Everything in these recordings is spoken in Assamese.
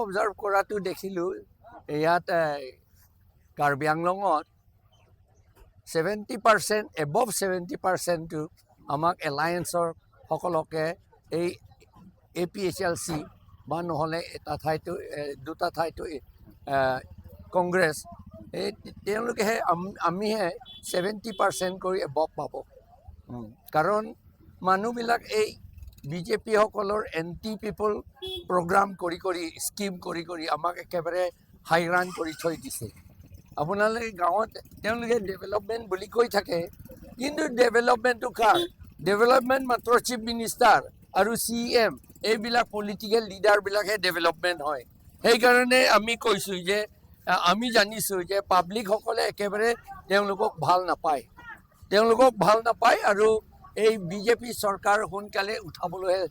অবজাৰ্ভ কৰাটো দেখিলোঁ, ইয়াত কাৰ্বি আংলঙত 70%, এবভ 70%টো আমাক এলায়েন্সৰ সকলকে, এই এপিএইচএলচি বা নহ'লে এটা ঠাইতো দুটা ঠাইতো কংগ্ৰেছ, এই তেওঁলোকেহে আমিহে 70% কৰি এবভ পাব। কাৰণ মানুহবিলাক এই বিজেপিসকলৰ এণ্টি পিপল প্ৰগ্ৰাম কৰি কৰি, স্কিম কৰি কৰি আমাক একেবাৰে হাইৰাণ কৰি থৈ দিছে। আপোনালোকে গাঁৱত তেওঁলোকে ডেভেলপমেণ্ট বুলি কৈ থাকে, কিন্তু ডেভেলপমেণ্টটো কাৰ ডেভেলপমেণ্ট? মাত্ৰ চিফ মিনিষ্টাৰ আৰু চিএম, এইবিলাক পলিটিকেল লিডাৰবিলাকহে ডেভেলপমেণ্ট হয়। সেইকাৰণে আমি কৈছোঁ যে আমি জানিছোঁ যে পাব্লিকসকলে একেবাৰে তেওঁলোকক ভাল নাপায়, তেওঁলোকক ভাল নাপায় আৰু এই বিজেপি চৰকাৰ সোনকালে উঠাবলৈহে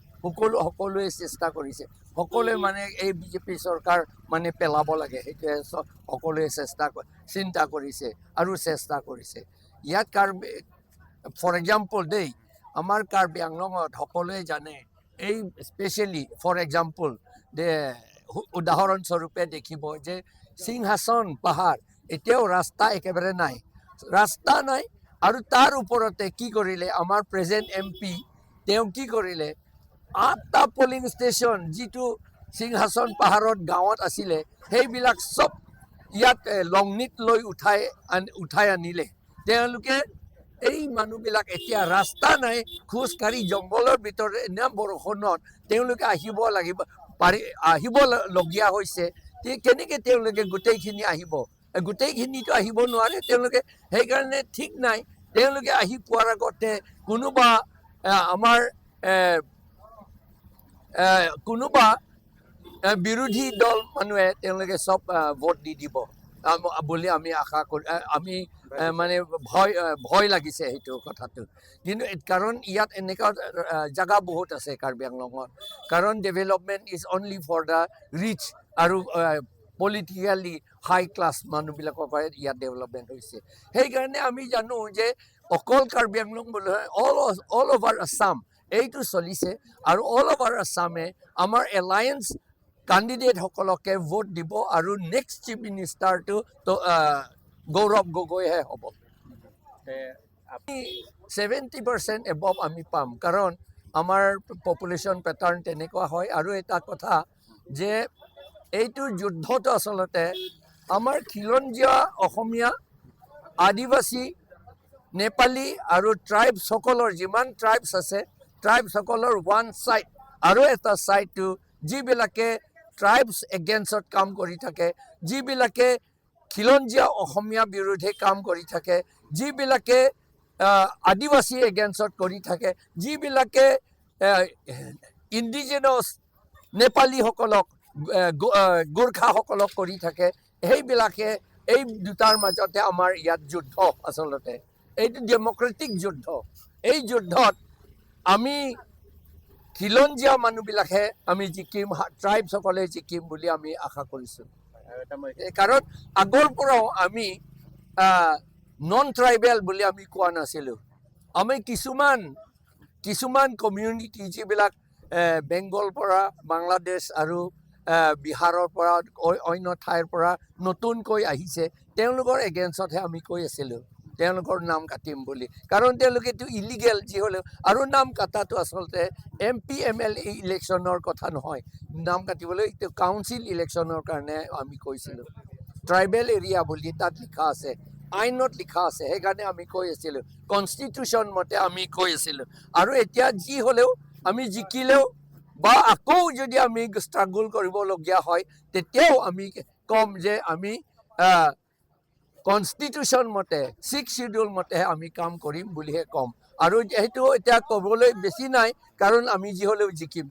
সকলোৱে চেষ্টা কৰিছে। সকলোৱে মানে এই বিজেপি চৰকাৰ মানে পেলাব লাগে, সেইটোৱে সকলোৱে চিন্তা কৰিছে আৰু চেষ্টা কৰিছে। ইয়াত কাৰ্বি, ফৰ এক্সাম্পল দেই, আমাৰ কাৰ্বি আংলঙত সকলোৱে জানে, এই স্পেচিয়েলি ফৰ এক্সাম্পল দে, উদাহৰণস্বৰূপে দেখিব যে সিংহাসন পাহাৰ এতিয়াও ৰাস্তা একেবাৰে নাই, ৰাস্তা নাই। আৰু তাৰ ওপৰতে কি কৰিলে আমাৰ প্ৰেজেণ্ট এমপি, তেওঁ কি কৰিলে? আঠটা পলিং ষ্টেচন যিটো সিংহাসন পাহাৰত গাঁৱত আছিলে, সেইবিলাক চব ইয়াত লংনিত লৈ উঠাই আনিলে তেওঁলোকে। এই মানুহবিলাক এতিয়া ৰাস্তা নাই, খোজকাঢ়ি জংঘলৰ ভিতৰত এনে বৰষুণত তেওঁলোকে আহিব লাগিব, পাৰি আহিব লগীয়া হৈছে। কেনেকৈ তেওঁলোকে গোটেইখিনি আহিব? গোটেইখিনিতো আহিব নোৱাৰে তেওঁলোকে। সেইকাৰণে ঠিক নাই, তেওঁলোকে আহি পোৱাৰ আগতে কোনোবা আমাৰ এ, এ, কোনোবা বিৰোধী দল মানুহে তেওঁলোকে চব ভোট দি দিব বুলি আমি আশা কৰি আমি মানে ভয় লাগিছে সেইটো কথাটো। কিন্তু কাৰণ ইয়াত এনেকুৱা জেগা বহুত আছে কাৰ্বি আংলঙত, কাৰণ development is only for the rich আৰু পলিটিকেলি হাই ক্লাছ মানুহবিলাকৰ কাৰণে ইয়াত ডেভেলপমেণ্ট হৈছে। সেইকাৰণে আমি জানো যে অকল কাৰ্বি আংলং বুলি নহয়, অল অভাৰ আছাম এইটো চলিছে আৰু অল অভাৰ আছামে আমাৰ এলায়েন্স কেণ্ডিডেটসকলকে ভোট দিব আৰু নেক্সট চিফ মিনিষ্টাৰটো তো গৌৰৱ গগৈহে হ'ব। 70% এবভ আমি পাম, কাৰণ আমাৰ পপুলেশ্যন পেটাৰ্ণ তেনেকুৱা হয়। আৰু এটা কথা যে এইটো যুদ্ধটো আচলতে আমাৰ খিলঞ্জীয়া অসমীয়া, আদিবাসী, নেপালী আৰু ট্ৰাইবছসকলৰ, যিমান ট্ৰাইবছ আছে, ট্ৰাইবছসকলৰ ওৱান ছাইড আৰু এটা ছাইডটো যিবিলাকে ট্ৰাইবছ এগেইনষ্টত কাম কৰি থাকে, যিবিলাকে খিলঞ্জীয়া অসমীয়া বিৰুদ্ধে কাম কৰি থাকে, যিবিলাকে আদিবাসী এগেইনষ্টত কৰি থাকে, যিবিলাকে ইণ্ডিজেনাছ নেপালীসকলক, গোৰ্খাসকলক কৰি থাকে, সেইবিলাকে এই দুটাৰ মাজতে আমাৰ ইয়াত যুদ্ধ। আচলতে এইটো ডেম'ক্ৰেটিক যুদ্ধ। এই যুদ্ধত আমি খিলঞ্জীয়া মানুহবিলাকহে আমি জিকিম, ট্ৰাইবছসকলে জিকিম বুলি আমি আশা কৰিছোঁ। আৰু এটা মই এই কাৰণ আগৰ পৰাও আমি নন ট্ৰাইবেল বুলি আমি কোৱা নাছিলোঁ। আমি কিছুমান কিছুমান কমিউনিটি, যিবিলাক বেংগল পৰা, বাংলাদেশ আৰু বিহাৰৰ পৰা, অন্য ঠাইৰ পৰা নতুনকৈ আহিছে, তেওঁলোকৰ এগেইনষ্টতহে আমি কৈ আছিলোঁ তেওঁলোকৰ নাম কাটিম বুলি, কাৰণ তেওঁলোকেতো ইলিগেল যি হ'লেও। আৰু নাম কটাটো আচলতে এমপি, এমএলএ ইলেকশ্যনৰ কথা নহয়। নাম কাটিবলৈ কাউন্সিল ইলেকশ্যনৰ কাৰণে আমি কৈছিলোঁ। ট্ৰাইবেল এৰিয়া বুলি তাত লিখা আছে, আইনত লিখা আছে, সেইকাৰণে আমি কৈ আছিলোঁ, কনষ্টিটিউশ্যন মতে আমি কৈ আছিলোঁ। আৰু এতিয়া যি হ'লেও আমি জিকিলেও বা আকৌ যদি আমি ষ্ট্ৰাগল কৰিবলগীয়া হয়, তেতিয়াও আমি ক'ম যে আমি কনষ্টিটিউশ্যন মতে, ছিক্স চিডিউল মতেহে আমি কাম কৰিম বুলিহে ক'ম। আৰু সেইটো এতিয়া ক'বলৈ বেছি নাই, কাৰণ আমি যি হ'লেও জিকিম।